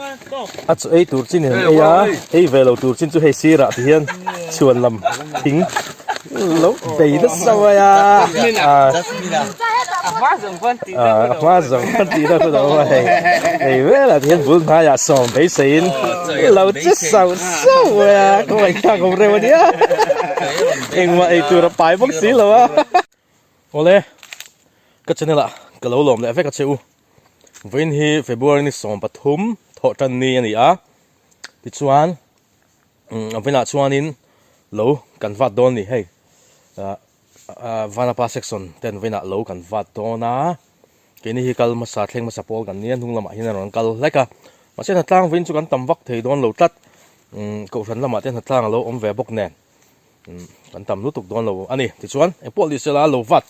A chaw ei tur chin in an ei a, ei ve lo tur chin chu hei sirah ti hian chhuan lam thing lo bei nasa mai a. A hma zawng pawn tih na hun a awm a hei. Hei velah ti hian bul hnaiah sawm beiseiin lo che sauh sauh mai a, ka ngaihthlak awm reuh a nia. Engmah ei tur a pai bawk si lo a. Awle, ka channel ah ka lo lawm leh vek a che u. Vawiin hi February ni 13 thawh tan ni a ni a, tichuan a vawiinah chuanin lo kan vat dawn a ni hei Vanapa section ten vawiinah lo kan vat dawn a, keini hi kal hmasa thleng hmasa pawl kan nia hnung lamah hian a rawn kal hlek a, mahse hnatlang vawiin chu kan tam vak thei dawn lo tlat, kohhran lamah te hnatlang a lo awm ve bawk nen. Kan tam lutuk dawn lo a ni. Tichuan engpawh ni sela lo vat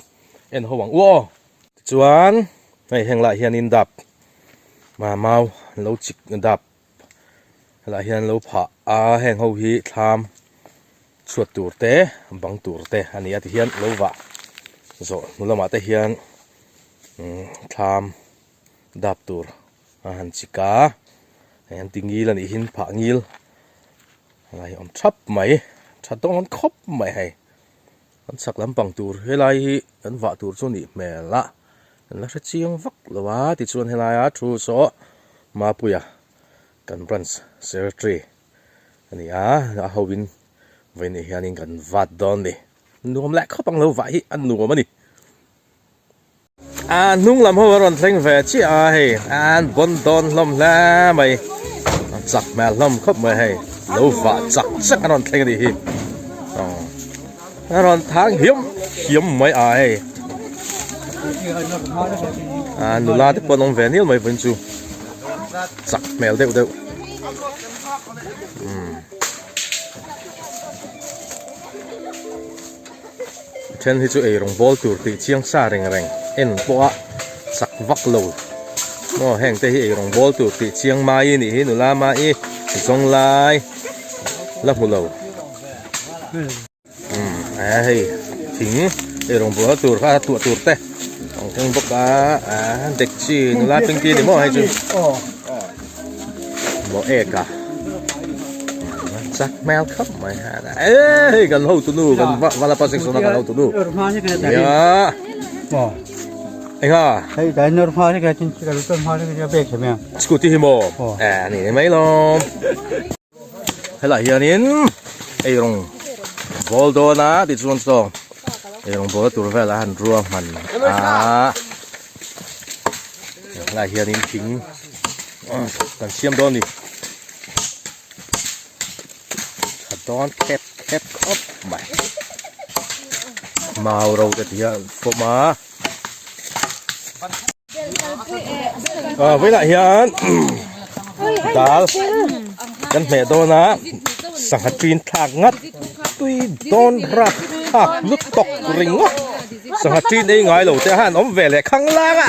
en ho ang u aw. Tichuan hei heng lah hianin dap mau an lo chik dap helaiah hian an lo phah a heng ho hi thlam chhuat tur te bang tur te a ni a tihian lo vah zawh hnu lamah te hian thlam dap tur a han chik a hei an ti ngil a nih hi phah ngil. Helai hi awm thap mai tha dawn khawp mai hei kan chhak lampang tur helai hi kan vah tur chu nih hmel a kan la hre chiang vak lo a tichuan helaia thu saw Mapuia kan branch secretary a ni a a ho in vawiin hianin kan vat dawn a ni nuam leh khawp ang lo vah hi a nuam a ni. A hnung lam ho a rawn thleng ve chiah a hei an bawn dawn hlawm hle mai a chak hmel hlawm khawp mai hei lo vah chak chak a rawn thleng a nih hi a rawn thang hiam hiam mai a hei a nula te pawh an awm ve nial mai vawiin chu chak hmel deuh deuh. Then hi chu eirawng bawl tur tih chiang sa reng reng en pawh a chak vak lo maw heng te hi eirawng bawl tur tih chiang mai a nih hi nula mai zawng lai la hmu lo umm a hei thing eirawng bawl tur kha a tuah tur te ang keng bawk a a dekchi nula pengti a ni maw hei chu. Maw ek a chak hmel khawp mai e hei kan hotu nu kan Vanapa section a kan hotu nu nia enga hei dai nor hma ni ka chin chi ka lu hma ni ka bek hemia scooty hi maw e ani ni mai lo helai hianin eirawng bawl dawn a tichuan saw eirawng bawl tur vel a han ruahman a Helai hianin thing kan siam dawn a ni. Tha dawn khep khep khawp mai. Mau ro te tih a fawm a. Ah vawilah hian dal kan hmeh dawn a sangha ṭin thlak ngat tui dawn rap thlak lutuk ringawt. Sangha ṭin ei ngai lo te han awm ve leh khang lang a.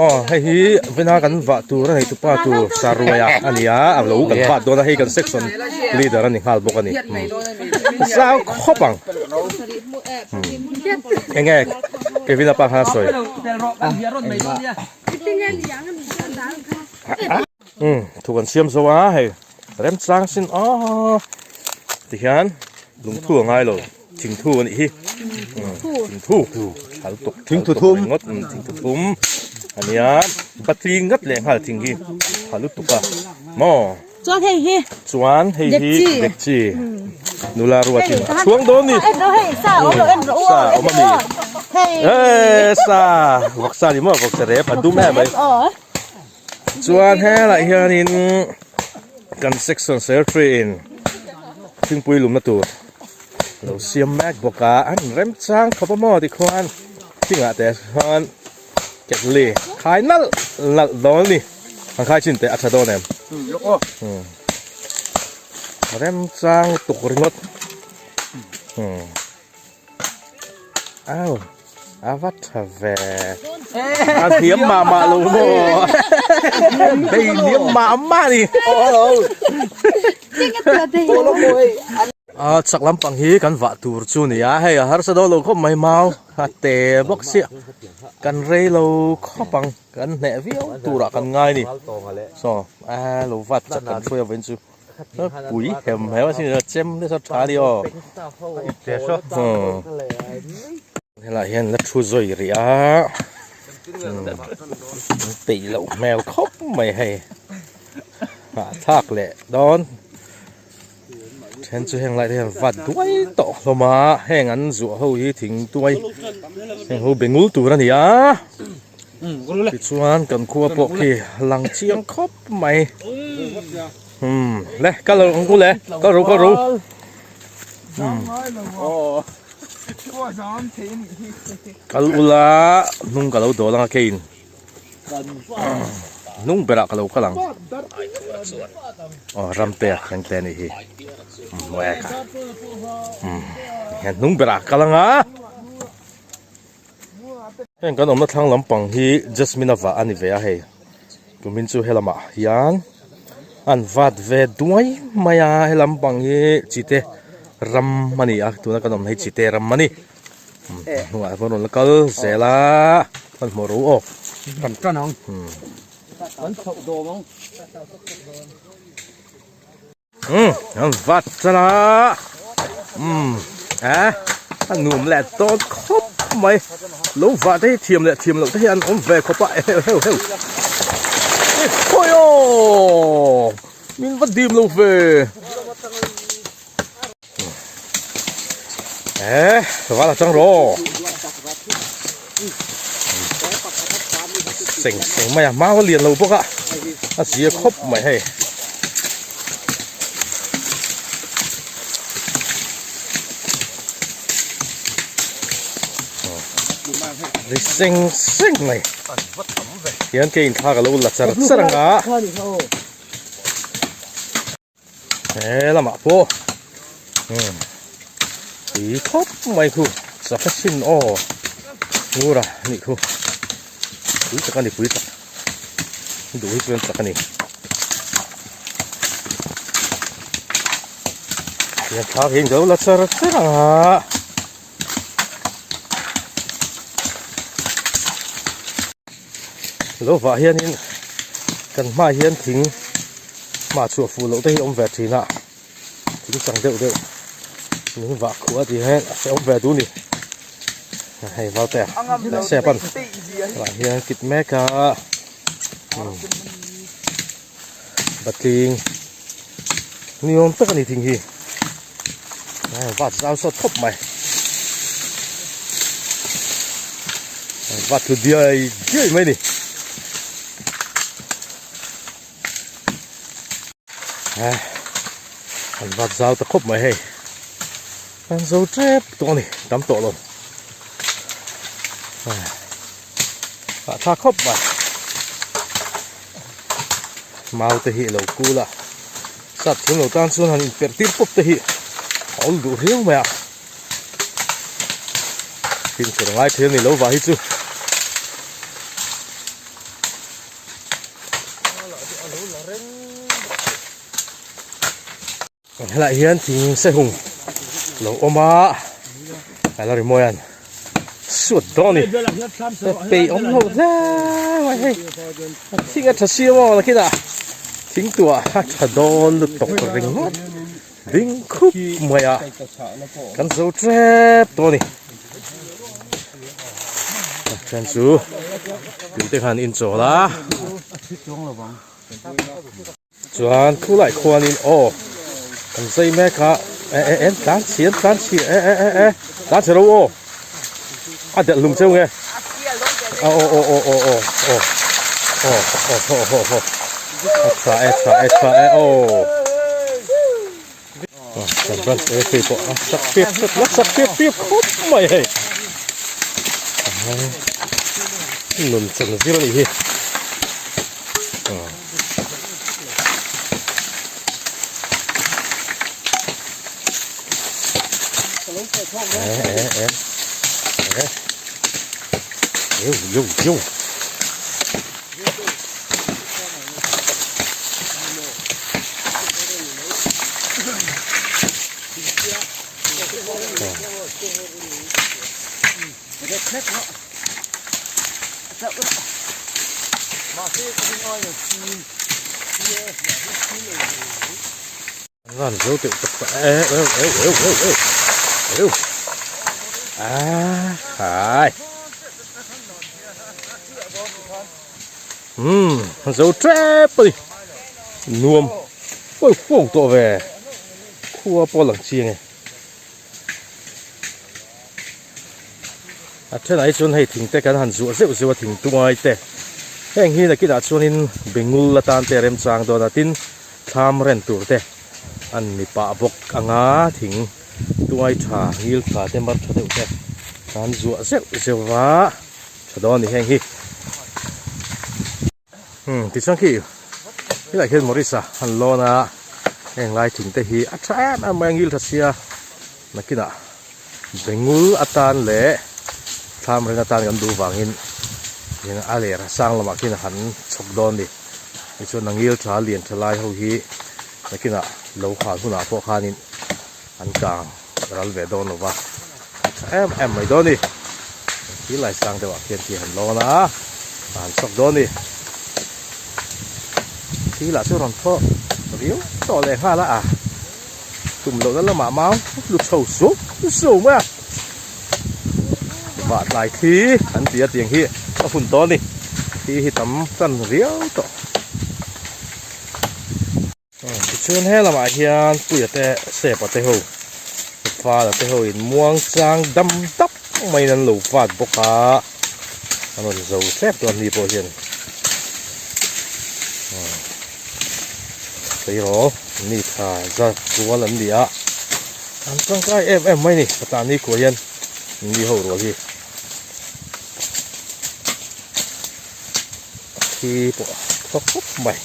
Aw hei hi vena kan vah tur a nei tupa tur Saruaia a ni a, a lo kan vat dawn a hei kan section leader a ni nghal bawk a ni. Zau khawp ang. Eng nge Kevin a pa khan a sawi. Umm thu kan siam zo a hei remchang sin aw tihian lungthu a ngai lo thingthu a nih hi thingthu thal tuk thingthu thum ngawt thingthu thum a nia battery ngat leh nghal thing hi tha lutuk a maw chuan hei hi chuan hei hi dekchi nula ruatin a chhuang dawn ni sa awm lo en rawh u sa awm a mi hei sa vawksa ni maw vawksa rep a dum em mai. Chuan helaiah hianin kan section secretary in thingpui lumna tur lo siam mek bawk a an remchang khawp a maw tikhuan thingah te chuan kettle khai nalh nalh dawn a ni an khai chin teh a tha dawn em remchang tuk ringawt Au a va tha ve a hniam mah mah lo maw hei hniam mah mah ni a chak lampang hi kan vah tur chu ni a hei a harsa dawn lo khawp mai mau a te bawk sia. Kan rei lo khawp ang, kan hneh viau turah kan ngai ni. Saw a lo vat chak kan hruai avawin chu pui hem hem a sin chem te saw tha a ni aw. Helaiah hian la thu zawi rih a, peih loh hmel khawp mai hei hahthlak leh dawn. Then chu heng lai te hian vat duai tawh hlawm a, heng an zuah ho hi thing tuai heng ho be ngul tur a ni a, tichuan kan khua pawh khi lang chiang khawp mai umm le kal ang u le kal ru kal ru kal ula hnung ka lo dawl ang a keiin. Hnung berah ka lo kal ang. Aw ramte a thleng te anih hi. Hmuh ka. Hian hnung berah ka kal ang a. Heng kan awmna thlang lampang hi Jasmine a vah a ni ve a hei. Tumin chu helamah hian an vat ve duai mai a he lampang hi chite ram a ni a tuna kan awmna hi chite ram a ni. Hnungah chuan rawn la kal zel a hmanhmawh ro aw. Kan tan ang. Kan chhoh dawm ang. Um, an vat tan a. Um, eh, a nuam leh dawn khawp mai. Lo vah te hi thiam leh thiam loh te hi an awm ve khawp a, heuh heuh heuh. Khawi aw, min va dim lo ve. Eh, val atang ro. Seng seng mai a mau a lian lo bawk a. A zia khawp mai hei. Ri seng seng mai. Hian ke in thla ka lo la char char anga. He lamah pawh umm tui khawp mai khu chak a sin aw ngura nih khu pui tak a ni pui tak duh hi chuan chak a ni hian thla hi englo la char char ang a lo vah hianin kan hmaah hian thing hmah chhuah fuh loh te hi a awm ve thin a thing chang deuh deuh min vah khuh a tih hian a hrehawm ve duh a ni hei valte leh sep an tah hian kit mek a patling ni awm tak a ni thing hi vat zau sawt khawp mai vat thu diai diai mai ni an vat zau ta khawp mai hei an zo tep tawh a ni tam tawh lo ah tha khawp mai mau te hi lo kul a sap thiam lo tan chuan han inperh tir pawp te hi a awl duh riau mai a fimkhur a ngai thei a ni lo vah hi chu. Helaiah hian thing sehung lo awm a a la rimawi an suat dawn a ni peih awm lo hle mai hei a thing a tha siam aw nakinah thing tuah a tha dawn lutuk ringawt ding khup mai a kan zo tep tawh a ni a then chu tui te khan inchawl a. Chuan khulai khuanin aw kan zai mek a e e e tlan chhi an tlan chhi e e e e tlan chhe ro aw a delh hlum cheu nge a aw aw aw aw aw aw aw aw haw haw haw a tha e tha e tha e aw kan branch e phei pawh a sak pip pip la sak pip pip khawp mai hei nun chan zir a nih hi. Eh eh eh eh yo yo yo An zo teuh tak tak e eu eu eu eu eu eu a khai umm an zo tep a ni nuam pawi huau tawh ve khua pawh a lang chiang e a thenah hi chuan hei thing te kan han zuah zeuh zeuh a thing tungai te heng hi nakinah chuanin bengul atan te a remchang dawn a tin Thlam ren tur te an ni pah bawk anga thing tuai tha ngil tha te mar tha deuh te an zuah zeuh zeuh va tha dawn a ni heng hi. Umm tichuan khi helaiah khian Morris-a an lawn a heng lai thing te hi a tha em em mai a ngil tha sia nakinah bengul atan leh thlam ren atan kan duh vangin a ler sang lamah khian a han chhawk dawn a ni. Tichuan a ngil tha lian tha lai ho hi nakinah lo hal hunah pawh khanin an kang ral ve dawn lo va, a tha em em mai dawn a ni. Thil lai sang deuhah khian khi han lawn a, a han chhawk dawn a ni. Thilah chu rawn thaw riau tawh leh nghal a, a tum lohna lamah mau lu chho suau suau mai a. Vah tlai thli an ti a tiang hi a hun tawh a ni thli hi tam tan riau tawh tichuan he lamah hian puia te sepa te ho fala te ho in muang chang dam dap maiin an lo vat bawk a an rawn zo tlep dawn ni pawh hian tleirawl mi tha za rual an ni a. An tangkai em em mai ni patah ni kuah hian mi ho rual hi thi pawh thaw khawp mai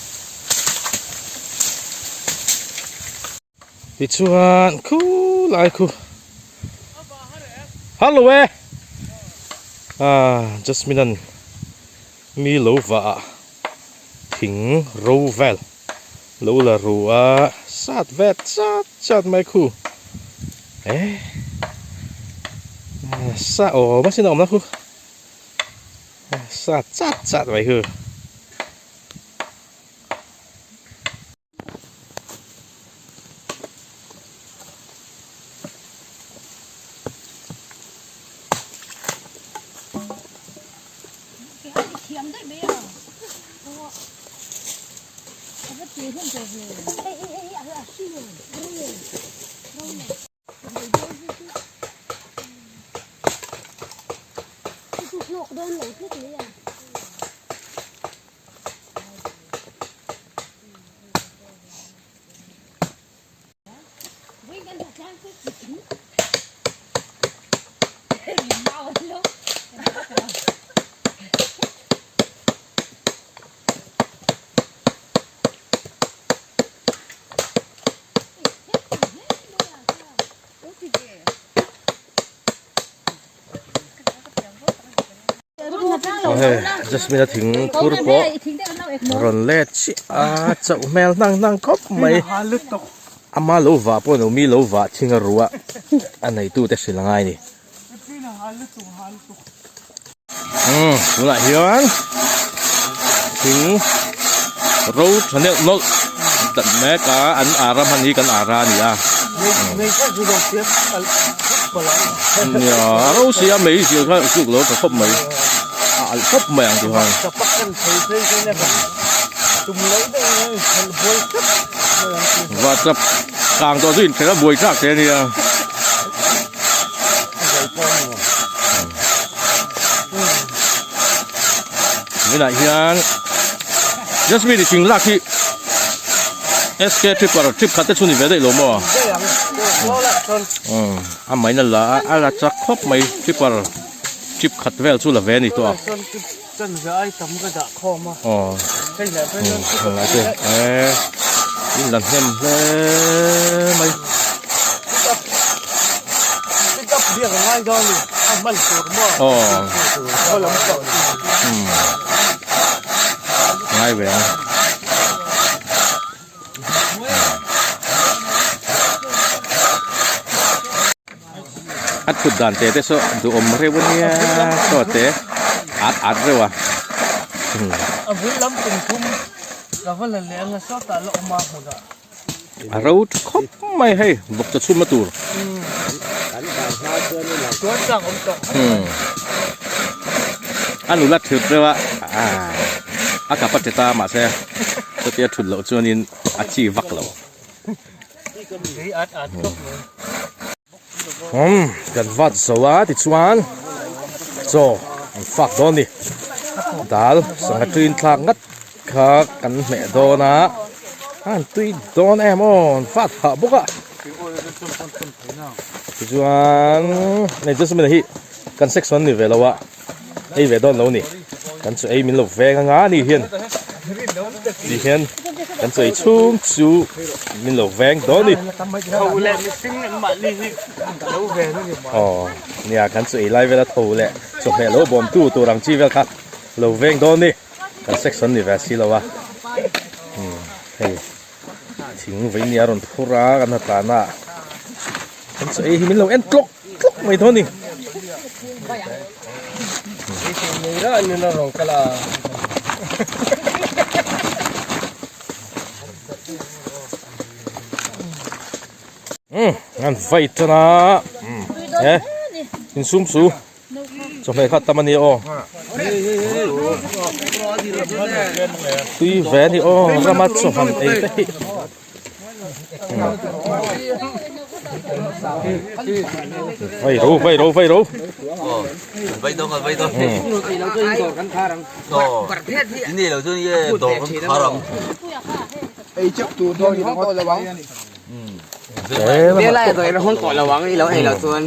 tichuan khulai khu hello e ah jasmine an mi lo vah ah thing ro vel. Lo la ru a sat vet chat chat mai khu e sa awm a sin a awm na khu sat chat chat mai khu. Jasmine a thing thur pawh rawn let chiah a chauh hmel hnang hnang khawp mai ama lo vah pawh ni lo mi lo vah thing a ruah a neitute hrilh a ngai a ni. Umm tunah hian thing ro tha neuh nawlh dat mek a an ara hman hi kan ara a ni a nia a ro si a mei zir kha zuk lo tha khawp mai a alh khawp mai ang ti khan. Whatsapp kang tawh chu inthen a buai thlak che ania. Tunah hian Jasmine i thing lak hi SK tripper trip khat te chu ni ve daih lo maw? A main a la a a la chak khawp mai tripper trip khat vel chu la ve a ni tawh a. Aw in la hnem hle mai. Aw ngai ve ang. A thut dan te te saw duhawm reuh a nia saw te at at reuh a. A bul lam tum thum ka va la leh anga sawtah la awm a hmunah. A ro tha khawp mai hei vawk chaw chhum a tur. Chuan chak awm tawh. A nula thut reuh a, a kap a ṭet a mahse chutia thut loh chuanin a chi vak lo. Umm kan vat zo a tichuan chaw an fak dawn a ni dal sangha tui thlak ngat kha kan hmeh dawn a a han tui dawn em aw an fat phah bawk a tichuan hei jasmine hi kan section ni ve lo a. Ei ve dawn lo ni. Kan chu ei min lo veng anga ani hian ti hian kan chu ei chhung chu min lo veng dawn ni. Tho leh mihring an mahni hi lo ven a ni mai. Aw nia kan chu ei lai vela tho leh chawhmeh lo bawm tu tur ang chi vel kha lo veng dawn ni. Kan section ni ve si lo a. Umm hei thing vei nia rawn phur a kan ha tlan a kan chu ei hi min lo en tlawk tlawk mai dawn ni. Umm an vai tan a umm he insum su chawhmeh kha tam a ni aw tui ve a ni aw rama chawhmeh ei te hi. Vai ro vai ro vai ro. Vai dong vai dong. Ni lo chu ye dor kan khar ang. Ei chak tur dawn i hawng tawh lo ang. Velai dawr i hawng tawh lo ang i lo ei lo chuan.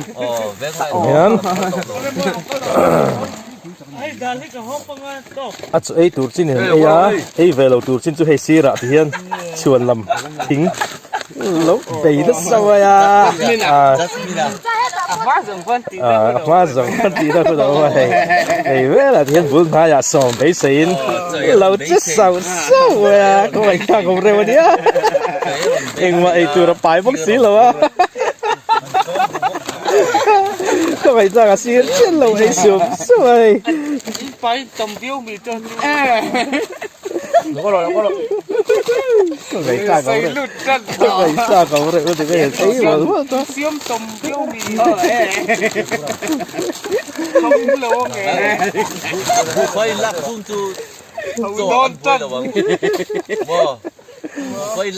Hian. A chu ei tur chin in ei a, ei ve lo tur chin chu hei sirah ti hian chhuan lam thing lo bei nasa mai a. A hma zawng pawn tih a hma zawng pawn tih na hun a awm a hei hei velah ti hian bul hnaiah sawm beiseiin lo che sauh sauh mai a, ka ngaihthlak awm reuh a nia engmah ei tur a pai bawk si lo a. Ka ngaihthlak a sir chian lo ei sup sup a hei. Ka ngaihthlak ang reuh ka ngaihthlak ang reuh a ti ka en ei mual mual ta.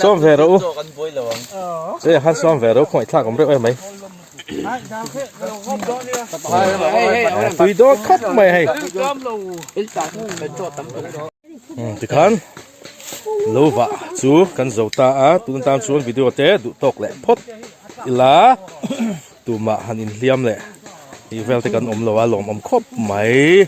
Sawm ve rawh u che han sawm ve rawh u khawngaih thlak awm reuh em mai tui dawn khawp mai hei tikhan lo vah chu kan zo ta a tun tan chuan video te duh tawk leh phawt ila tumah han inhliam leh tih vel te kan awm lo a lawmawm khawp mai.